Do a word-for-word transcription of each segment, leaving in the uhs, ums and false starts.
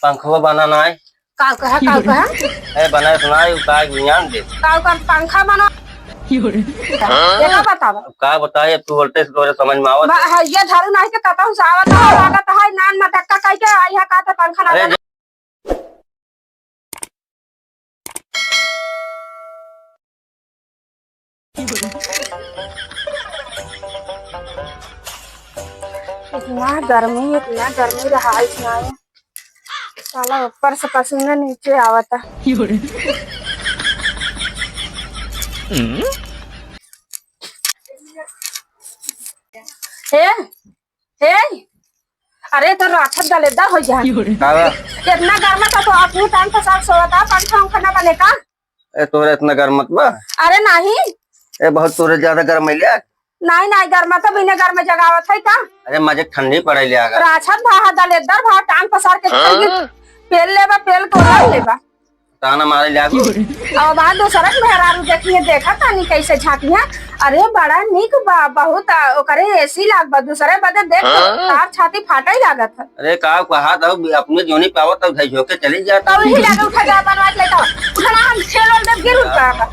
पंखवा बना ना है। का कहा, का कहा? ए, बना सुना है, का ज्ञान दे। का कर पंखा बना? एका बतावा। अब का बताई, अब तू बोलते से तोरे समझ में आवत बा-, है। है, ये झाड़ू नहीं तो कतहु से आवत है, लागत है, नान मटक्का कह के आई है, का तो पंखा ना अरे, बना। इतना गर्मी, इतना गर्मी रहा इतना है। साला ऊपर से पसीना नीचे आवता। हे, हे, अरे तो राक्षस गलेदा हो जा। का बा? इतना गर्म था तो अपनी टाइम पर साथ सोता, पंखा उंखा ना बने का? ए, तोहरा इतना गर्म मत बा। अरे नहीं। ए, बहुत तोहरे ज्यादा गर्म है लिया। नहीं, नहीं, गर्म तो बिना गर्म जगावत है का? अरे, मजे ठंडी पड़े लिया अगर। राक्षस भा, दलेदर भा, टांग पसार के हाँ? पेल लेबा, पेल को रख लेबा। ताना मारे लिया को। अब बात दूसरा के मेहरारू देखिए, देखा तानी कैसे झांकिया। अरे, बड़ा निक बा, बहुत, आ, ओकरे एसी लाग बा, दूसरे बदे देख तो हाँ? तार छाती फाटे लागत है। अरे का कहा था, अपने जोनी पावत तब धई झोंके चली जाता। तब ही जाके उठा जा, बनवा के लेता। उठा ना, हम खेल और देव गिर उठा का।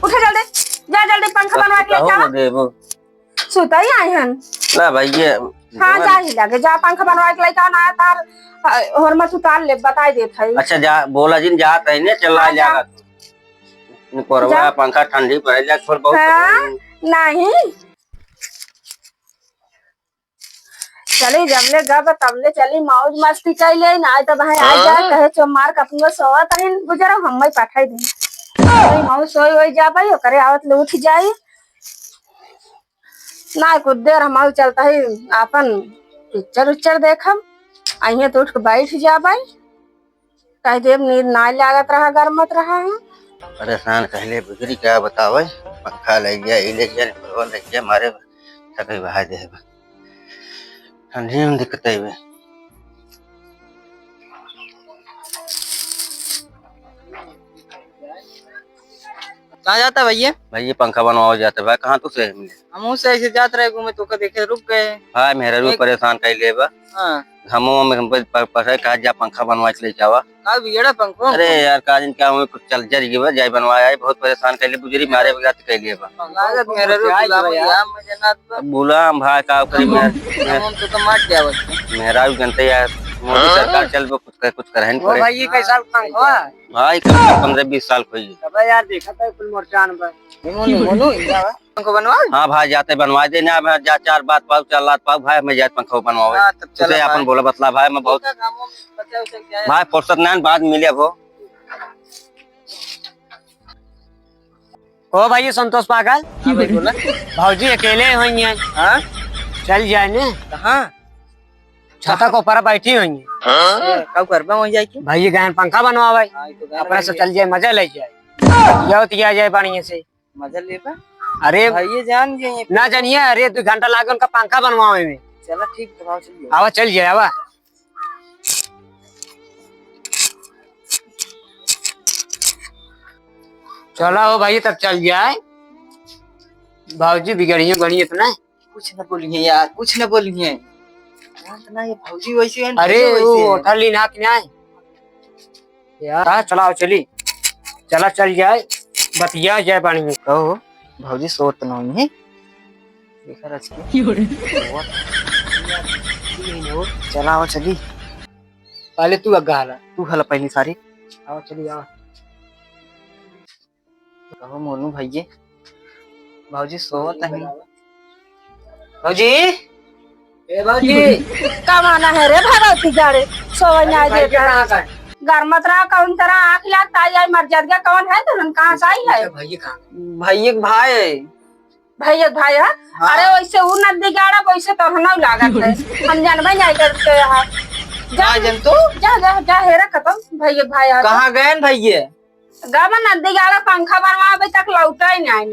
उठा जल्दी, जा जल्दी पंखा बनवा के लेता। देबो। सुता ही आए हन। ला भाई ये। हाँ, जा ही लगे, जा पंखा बनवा के लेता ना तार, अ, होर मत उतार ले, बताई देत है। अच्छा जा, बोला जिन जात है ने, चल हाँ, जा। जागा तू। कोरवा जा। पंखा ठंडी पड़े जा, थोड़ बहुत हाँ, पड़े। नहीं। चली, जबले गब तबले चली, मौज मस्ती कैले, ना तो भाई आ जाए, हाँ? कहे चो मार कपनो सोवत हइन, गुजरो, हम ही पठाई दी। अरे मौज सोई होई जा भाई, ओकरे आवत ले उठ जाई। ना कुछ देर हम चलता ही, आपन पिक्चर उच्चर देखम, अइहे तो उठ के बैठ जा भाई। कह देब, नींद ना लागत रहा, गरमत रहा है। परेशान कहले बुजुर्ग क्या बतावे, पंखा ले गया, ई ले गया, निपलवा ले गया, मारे थके बहा दे बा। ठंडी में दिक्कत है बे। कहाँ जाता भैया? भैया पंखा बनवाओ जाते बा। कहाँ तू से मिले? हमहू से ऐसे जात रहे घूमे, तोका देखे रुक गए। हाँ, मेहरा रू एक परेशान कर ले बा। हाँ। हमो में प-, प-, पसे कहा जा पंखा बनवा के ले जावा। का बिगड़ा पंखो? अरे यार, का दिन क्या हुए, कुछ चल जर गए बा, जाए बनवा आए, बहुत परेशान कर ले, बुजुर्ग मारे बगैर कर ले बा। लागत मेहरा रू बुलावा यार। यार, मजे ना तो। अब बुला हम भाई का करी यार। हम तो, तो मार दिया बस। मेहरा रू जनते यार, मोदी हाँ? सरकार चल बा, कुछ कर, कुछ करहन ओ करे। भाई, ये कैसा पंखो है? भाई कम से कम पन्द्रह बीस साल खोई। तब यार देखा था कुल मोरचान पर। मोनू, मोनू, इधर आवा। पंखो बनवाओ? हाँ भाई, जाते बनवा दे ना, मैं जा चार बात पाऊ, चार लात पाऊ भाई, हमें जात पंखो बनवावे। हाँ, तब चला तुझे भाई। अपन बोला बतला भाई, मैं बहुत ठीक है, काम वाम बचा उचा क्या है? भाई फुर्सत ना, बाद में मिले अब हो। ओ भाई, ये संतोष पागल। हाँ भाई, बोला। भौजी अकेले होइहैं। हाँ? चल जाए ने। कहाँ? छता को ऊपर बैठी होइहैं। हाँ? का करबा वहीं जाके? भाई, ये गहन पंखा बनवावे। हाँ, ये तो गहन अपना से भाई चल जाए, मजा ले जाए। यो तो किया जाए बढ़िया से। मजा लेबा? अरे भाई, ये जान गए हैं। ना जानिए, अरे, दो घंटा लागे उनका पंखा बनवावे में। चला, ठीक, तो आओ, चलिए। आवा, चल जाए, आवा। चला हो भाई, तब चल जाए। भौजी बिगड़िए बड़ी इतना। कुछ न बोलिए यार, कुछ न बोलिए। इतना ये भौजी वैसे है, अरे, भैया वैसे वो है। होटल ही ना कि नहीं? यार, हाँ, चलाओ, चली। चला, चल जाए, बतिया जाए बानी में। कहो, भौजी सोत न होई है। देखा रच के। क्यों रे? चलाओ, चली। पहले तू अग्गा हला। तू हला पहली सारी। आओ, चली, आओ। कहो मोनू भैये, भौजी सोवत हई। भौजी, ए भौजी। का माना है रे भगवती गाड़े, सोवे ना भाई देता। कहाँ का है? गरमत रहा, कौन तरह आँख लागता, आई, आई मर जात गया, कौन है तो हम कहाँ से आई है? अच्छा, भैया कहाँ? भैया के भाई है। भैया के भाई है? हाँ। अरे वैसे उ नदी गाड़ा, वैसे तो हम लागत है। हम जानबे नहीं करते हैं। जा, का जन तू? जा, जा, जा, हेरा खत्म, भैया के भाई है। कहाँ गए न भैया? गब नदी गाड़ा पंखा बनवावे तक लौटे ही नहीं।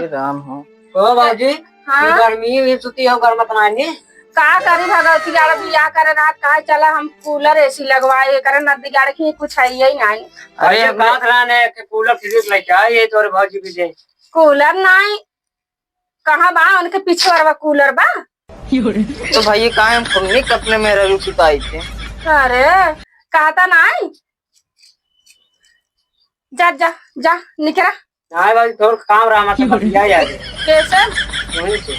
हे राम हो। ओ बाबूजी, हाँ? ये गर्मी में सुती हो, गरमत नानी। का करी भगवती गाड़ा बियाह करे रात, कहा चला हम कूलर एसी लगवाए, करे नदी गाड़ा की कुछ है ही नहीं। अरे, अरे, हम बात रहा ने कि कूलर फ्रिज लेके आए, ये तोरे भौजी भी दे। कूलर नहीं, कहाँ बा उनके पीछे वाला कूलर बा? तो भाई, ये काहे हम खुन्नी के अपने मेहरारू सुताई थे? अरे, कहता नाहीं। जा, जा, जा, निकरा। नाहीं भाई, थोड़ा काम रहा, मतलब, बतिया यार। कैसे? वहीं से।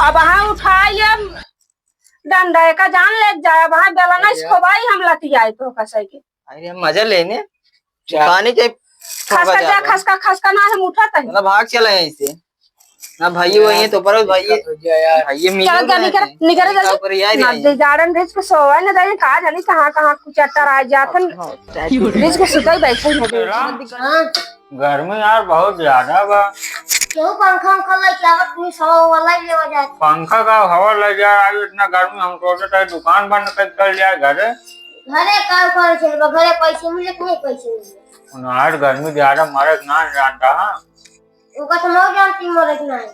अब हाँ उठाई अब डंडा का जान ले जाए, अब हाँ बेलना अरे इसको भाई हम लतियाए तो कसै के। अरे हम मजा लेने। जा। पानी के खसका जा, खसका, खसका ना हम उठत है। मतलब भाग चला यहीं से। ना भाई, वही है तो पर भाई, निकल जा यार। भाई, ये मिलो चल, जा, ना निकल, है। निकल, निकल, जा। ऊपर यार, ना यार। दे जाड़न भेज के सोवा न दे, कहाँ जानी कहाँ, कहाँ कुछ अट्टा आ जात है। हाँ, भेज के सुतई बैठे हैं। हाँ। गर्मी यार बहुत ज्यादा बा। क्यों पंखा उंखा लेके आवत नहीं, सौ वाला ही लेवा जात। पंखा का हवा ले जा, आज इतना गर्मी हम सोचे थे दुकान बंद कर, कर लिया घरे। घरे का उखाड़ चलबा, घरे पैसे मिले कि नहीं पैसे मिले? उन्हार गर्मी ज्यादा मरे के ना जानता, हाँ? ओका तो मौज जानती मरे के ना है।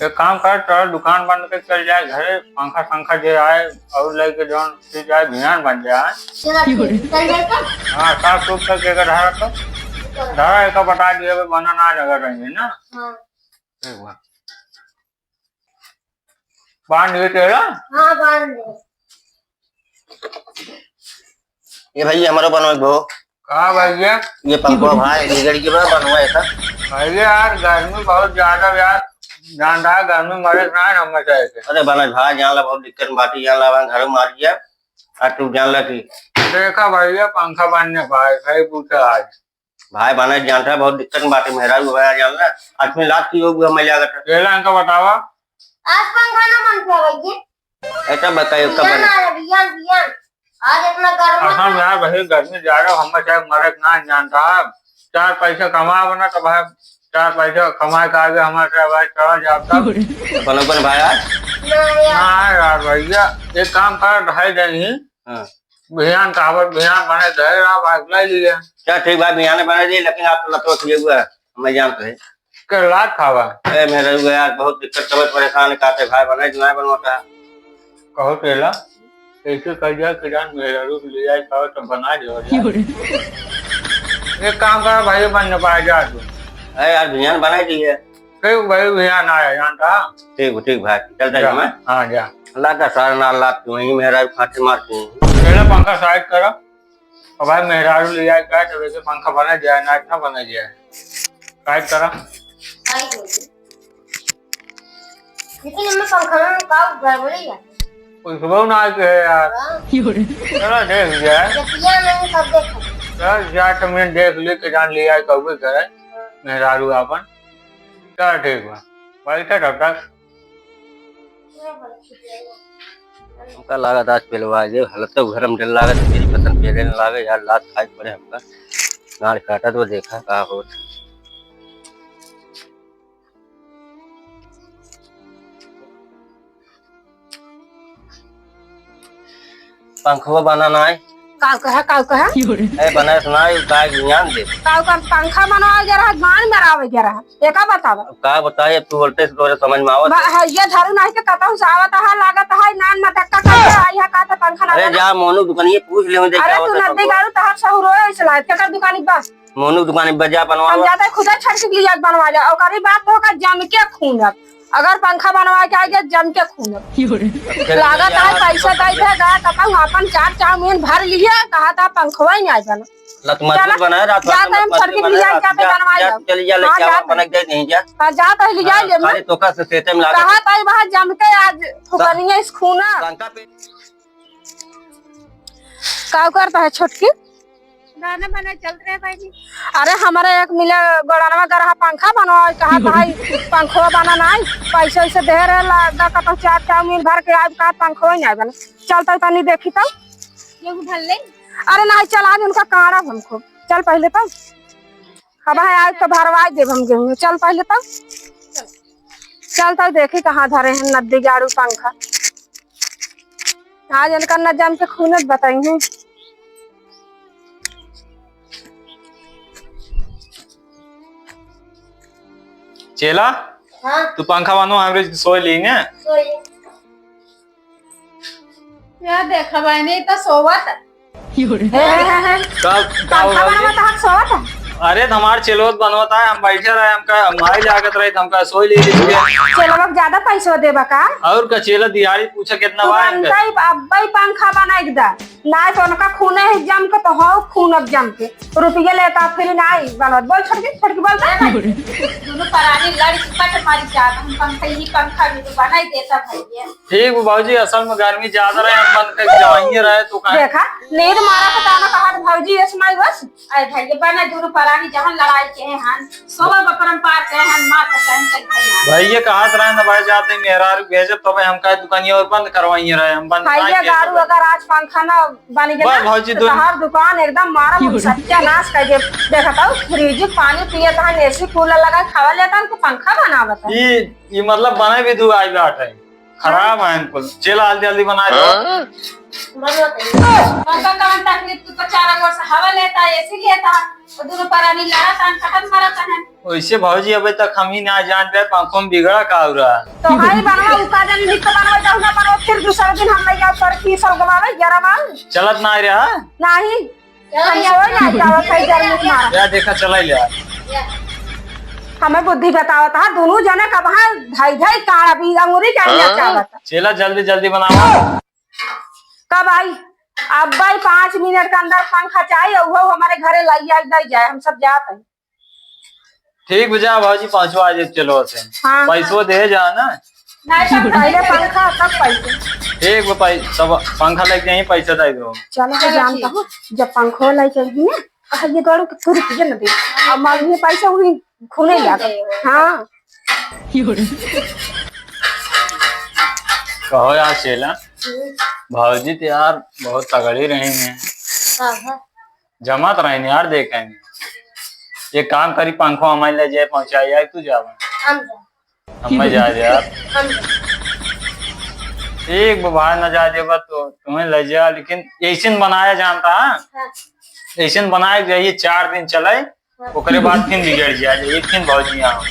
एक काम कर, तोरा दुकान बंद के चल जाए घरे, पंखा संखा जे आए और लेके जौन चीज आए, भियान बन जाए। चला ठीक, चल जाए तो? हाँ, साफ सूफ करके एकर धारा तो। धारा एका बता दिए, बे बना ना लगा रही है ना? हाँ। ठीक बा। बांध दे तेरा? हाँ, बांध दे। ये भैया, हमारो बनवा एक भो। का भैया? ये पंखो भाई, बिगड़ के बा, बनवा एका। भैया यार, गर्मी बहुत ज्यादा बा यार, जान रहा, गर्मी मरे के ना है, हम मचाए के। अरे बनोज भाई, जान ला, बहुत दिक्कत में बाटी, जान ला, घर में मार गया, आ तू जान ला कि देखा भैया, पंखा बनने पाए, सही पूछा आज। भाई बनोज जानता है, बहुत दिक्कत में बाटे, मेहरारू भाई जान ला, आदमी लात की हो गया, मैं लागत है। केला इनका बतावा। आज पंखा ना मन पे भैया। ऐसा बताइए, कब बियान बने? आ रहा, बियान, बियान। आज इतना गर्म कसम है। यार, भाई गर्मी जा रहा, हम चाहे मरे के ना जानता है। चार पैसा कमा बना तो भाई, चार पैसा कमाए के आगे हमारे से भाई चला जाता। बनोज भाई आज? ना यार। ना यार भैया, एक काम कर, ढाई देंगे। हाँ। भियान कहावत, भियान बने गए, आप आज ले लिए। क्या ठीक भाई, भियाने बने जी, लेकिन आप तो लतवा किए हुआ है, मैं जानते हैं। के लात खावा। ए, मेरे हुआ यार, बहुत दिक्कत, तबीयत परेशान है, कहते भाई बने कि नहीं बनवाता। कहो तेला, ऐसे कर जा कि जान मेरे रूप ले जाए, कहो तो बना दे यार। एक काम करो भाई, बन ना पाए जा तू। अरे यार, भियान बना दिए। ठीक भाई, भैया ना आया, जानता? ठीक, ठीक भाई, चलता जा। हूँ मैं। हाँ, जा। लाता सारा ना लात तू, वहीं मेरा खाते मार तू। पहले पंखा साइड करो। अब भाई, मेहरारू ले आए, क्या चले के पंखा बना जाए, ना इतना बना जाए। साइड करो। लेकिन इनमें पंखा में का गड़बड़ी है? कोई सुबह ना आए के है यार। हाँ। चलो देख जाए। जतिया में सब देखो। चल जा, तो मैं देख ले के जान ले आए, कहबे करे। हाँ। मेहरारू आपन। चल ठीक बा, बैठे तब तक। हमका लागत आज पेलवा दे, हालत तो घर में डर लागत, तेरी पसंद पेले न लागे यार, लात खाए के पड़े हमका। गाड़ काटा तो देखा का होत। पंखवा बना नाय। काउ कहा, काउ कहा? ए, बनत नाय, उ का ज्ञान दे। काउ का पंखा बनवावे गे रहा, गान मरावे गे रहा। एका बतावा। अब का बताई, अब तू बोलते से तोरे समझ में आवत बा-, है। है, ये झाड़ू नहीं तो कतहु से आवत है, लागत है, नान में धक्का करके आई है, का तो पंखा ना अरे बना। जा, मोनू दुकानिए पूछ ले, देख अरे का तू होता नदी पंखवा। गाड़ू, तहार सहुरो ऐसे लागत, केकर दुकानी बा? मोनू दुकान पे जा बनवा हम लो। जाते खुदे छड़ के लिए बनवा ले। ओकरी बात तो का जम के खूनब। अगर पंखा बनवा के आगे जम के खूनब। फिर लागत है पैसा दे दे गा, तब हम अपन चाट चाउमीन भर लिए, कहा था पंखवा ही नहीं आए बना। लत मजबूत चला, बनाए, रात भर जाते हम लत मजबूत छड़ के बनाए, लिए रात जाते जा, बनवा जा, लो। चली जा, हाँ, लेके आवा, जाते। बना के दे नहीं जा। हाँ, जाते ले जा हाँ, ले खाली मैं। तोका से सेते में लागत। कहा था वहाँ जम के आज फुकनिया इस खूना। लंका पे का करता है छोटकी? गाना बना चल रहे भाई जी। अरे, हमारे एक मिले गोड़नवा गरहा पंखा बनवाओ, कहा भाई पंखवा बना नाई, पैसे वैसे दे रहे ला, दा कतौ चाट चाउमीन भर के आइब, का पंखवा ही नहीं बना। चल तो तनी देखी तो। गेहूं भर ले। अरे नहीं, चल आज उनका काढ़ब हमको। चल पहले तो। अब है आज तो भरवाई देब हम गेहूं। चल पहले तो। चल तो देखी कहाँ धरे हैं नद्दी गाड़ू पंखा। आज इनका न जम के खूनत बताई हैं। चेला, हाँ। तू पंखा बनो, हमरे सोए ली ने। सोए। या देखा भाई, नहीं तो सोवत। हे, हे, हे, हे। का, का पंखा हुआ बनवा जी? तो हम सोवत है। अरे, त हमार चेलवा त बनवत है, हम बैठे रहे, हमका माई लागत रही, त हमका सोई ले ली। चेलवा के ज्यादा पैसा देबा का? और का, चेला दिहाड़ी पूछा कितना तू बा इनका? अब्बे पंखा बनाई के दा। ना तो उनका खून है जम के, तो हो खून अब जम के। रुपये लेता फिर ना आई बनत। बोल छोटकी, छोटकी बोल दे। दोनों परानी लड़ के कट मारी जात, हम पंखा ही पंखा भी तो बनाई देता भैया। ठीक बा भौजी, असल में गर्मी ज्यादा रहे, हम बंद करके जवाइए रहे तो काहे? देखा, नींद मारा तो ताना कहा भौजी, ऐसे माई बस। अरे भैया, बना दोनों परानी जहाँ लड़ाई के हैं, हम सोबा बपरम पार के हैं, हम मार का सहन कर भैया। भैया कहत रहे न भाई जाते मेहरारू भेजब, तबे हम कहे दुकानिया और बंद करवाइए रहे, हम बंद भैया, नहीं किए गारू तो। अगर आज पंखा ना बन गया बस ना, भौजी, तो दोनों तहार दुकान एकदम मारा हम सत्यानाश कर दे। देखा तो फ्रिज पानी पिए तहन एसी कूलर लगा खावा लेता तो पंखा बनावत है। ई, ई मतलब बने भी दू आई बात है। खराब है इनको। चल, जल्दी, जल्दी बना दो। हाँ? बंद होते हैं। उनका कौन तकलीफ, तू तो चारों ओर से हवा लेता, एसी लेता, तो दोनों परानी लड़त हैं, खत्म करत हैं। वैसे भौजी, अबे तक हम ही ना जान पाए, पंखों में बिगड़ा का हो रहा। तो भाई बनवा, उ का जानी, निक तो बनवा, जाऊ ना बनवा, फिर दूसरे दिन हम नहीं जाओ, सर की सल गवावे, ग्यारह बार। चलत ना रहा? नहीं। हम सोए ना जावत है, गर्मी के मारा। या देखा, चला ले यार। हमें बुद्धि बतावत है, दोनों जने कब है, धाई धाई कान अभी अंगूरी के अंदर हाँ? चावत है। चला, जल्दी, जल्दी बनावा। कब आई? अब भाई, पाँच मिनट के अंदर पंखा चाहिए, वो हमारे घरे लाई आई, लाई जाए, हम सब जात हैं। ठीक बा, जा भौजी, पाँचवा आज चलो से। हाँ, पैसो हाँ। दे जा ना। नहीं, सब पहले पंखा, तब पैसे। ठीक बा, पै-, सब पंखा लेके जाइए, पैसा दे दो। चलो, तो चलो, जानता ठीक। हूँ, जब पंखो लेके आई ना, कहा ये गाड़ू के तू रुपये न दे। अब मांगिए पैसा, वही खूने लगा। हाँ। कहो यार शेला, हम्म। भौजी तो यार बहुत तगड़ी रही हैं। हाँ, हाँ। जमात रही यार, देखे हैं। एक काम करी, पंखो हमारे ले जाए, पहुँचाई आए, तू जावा। हम जा। हमें जा दे यार। हम जा। ठीक बा भाई, ना जा देबा तो तुम्हें ले जा, लेकिन ऐसे न बनाया जानता है। हाँ। ऐसे न बनाए जाइए, चार दिन चले, हाँ। ओकरे बाद फिर बिगड़ जाए, एक दिन भौजी यहाँ।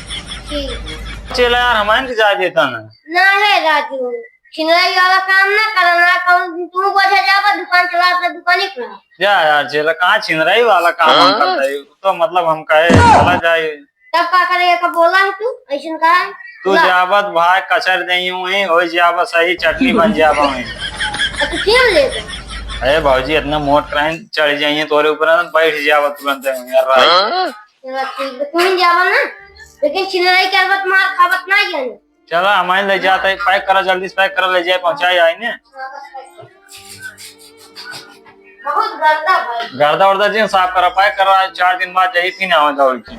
ठीक। चला यार, हमारे के जा देता ना। ना है राजू, छिनराई वाला काम ना करना, कौन तू बोझा जाबा, दुकान चला, अपना दुकान ही खुला। जा यार, चला, कहाँ छिनराई वाला काम हम हाँ? करता है? तो मतलब हम कहे, चला जाए। तब का करे, का बोला है तू? ऐसन कहा है? तू ला। जाबत भाई कचर देई हुई, हो जाबत सही चटनी बन जाबा हुई। अब तू क्यों ले दे? अरे भौजी, इतना मोट कराइन चढ़ जाइए तोरे ऊपर ना, बैठ जाबत तुरंत हुई, यार, रात। हाँ? चला ठीक है, तू ही जाबा ना, लेकिन छिनराई करबत मार खाबत ना जाने। चला, हमारे ले जाते, पैक करा, जल्दी से पैक करा, ले जाए, पहुँचाए आई ने। बहुत गर्दा भाई। गर्दा वर्दा जी साफ करा, पैक करा, आज चार दिन बाद यही फिर आवे दौड़ के।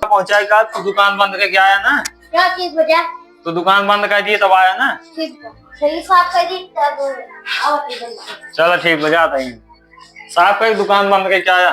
पहुँचाए का, तू दुकान बंद करके आया ना? क्या चीज बचा? तू दुकान बंद कर दिए तब आया ना? ठीक है, सही साफ कर दी तब आओ इधर। चलो ठीक, बजाता ही साफ कर, दुकान बंद करके आया।